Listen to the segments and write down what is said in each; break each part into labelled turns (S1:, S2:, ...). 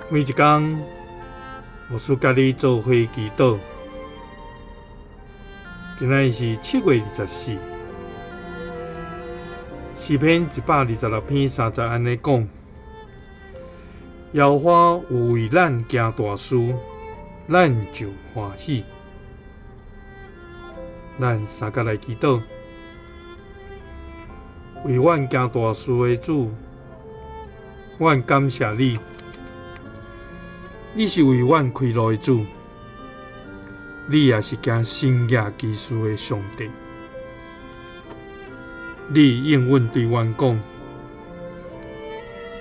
S1: 每一工，牧師佮你做伙祈禱。今仔日是7月24，詩篇126篇3節按呢講：耶和華有為咱行大事，咱就歡喜。咱相佮來祈禱，為阮行大事的主，阮感謝你。你是為阮開路的主，你也是行神蹟奇事的上帝。你應允對阮講，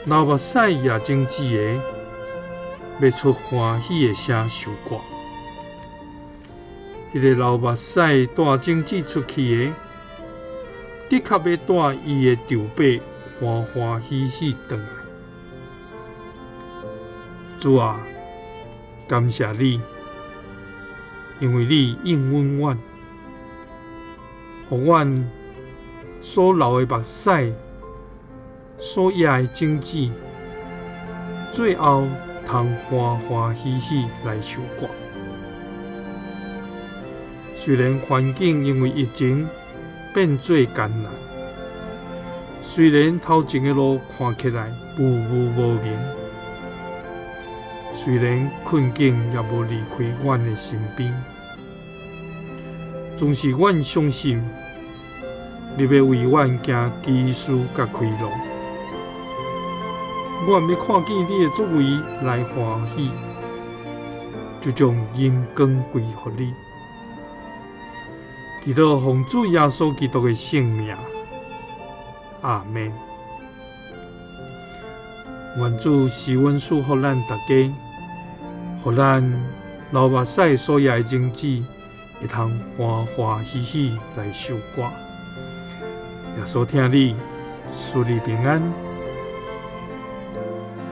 S1: 流目屎掖種子的，欲出歡喜的聲收割。彼个流目屎帶種子出去的，的確欲帶伊的稻麥歡歡喜喜轉來。主啊，感謝你，因為你應允阮，予阮所流的目屎，所掖的種子，最後通歡歡喜喜來收割。雖然環境因為疫情變做艱難，雖然頭前的路看起來霧霧無明，雖然困境也無離開阮的身邊，總是阮相信你欲為阮行奇事佮開路，阮欲看見你的作為來歡喜，就將榮光歸予你。祈禱奉主耶穌基督的聖名，阿們。願主施恩賜福咱大家，予咱流目屎所掖的種子，會通歡歡喜喜來收割。耶穌疼你，賜你平安。